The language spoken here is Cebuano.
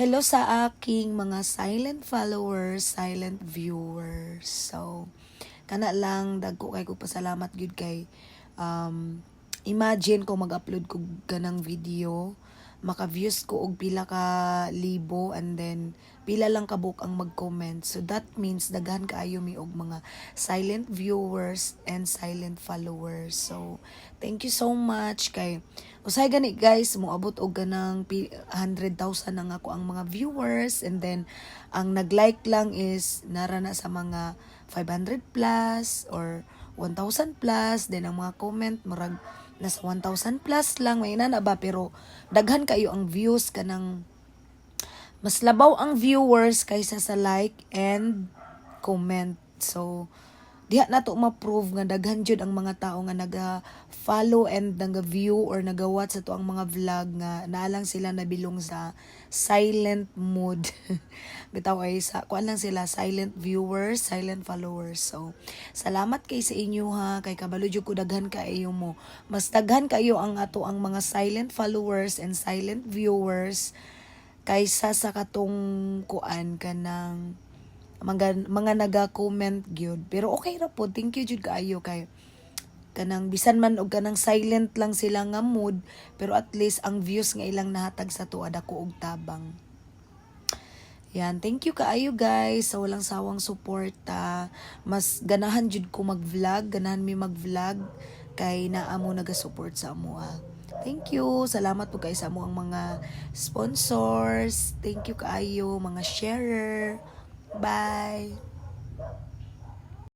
Hello sa aking mga silent followers, silent viewers. So, kana lang, dagko kay ko pasalamat gyud kay imagine kung mag-upload ko ganang video, maka-views ko og pila ka libo and then pila lang kabuok ang mag-comment. So that means daghan kaayo mi og mga silent viewers and silent followers. So thank you so much kay usahay gani, guys, moabot og ganang 100,000 na nga ko ang mga viewers and then ang nag-like lang is nara na sa mga 500 plus or 1,000 plus. Then ang mga comment murag nasa 1,000 plus lang, may inana ba, pero daghan kayo ang views. Kanang mas labaw ang viewers kaysa sa like and comment. So diha na to ma-prove nga daghan jud ang mga tao nga naga-follow and naga-view or naga-watch sa atoang mga vlog nga naa lang sila nabilong sa silent mode. Bitaw ay sa kuan lang sila, silent viewers, silent followers. So salamat kay sa inyo ha, kay kabalo jud ko daghan kaayo mo. Mas daghan kayo ang ato ang mga silent followers and silent viewers kaysa sa katong kuan, kanang mga naga-comment gyud. Pero okay ra po, thank you jud kaayo kay kanang bisan man og kanang silent lang sila nga mood, pero at least ang views nga ilang nahatag sa tuwa dako og tabang. Yan, thank you kaayo, guys, sa walang sawang suporta. Mas ganahan jud ko mag-vlog, ganahan mi mag-vlog kay naa mo naga-support sa amoa. Thank you. Salamat po kay sa amo ang mga sponsors. Thank you kaayo, mga sharer. Bye.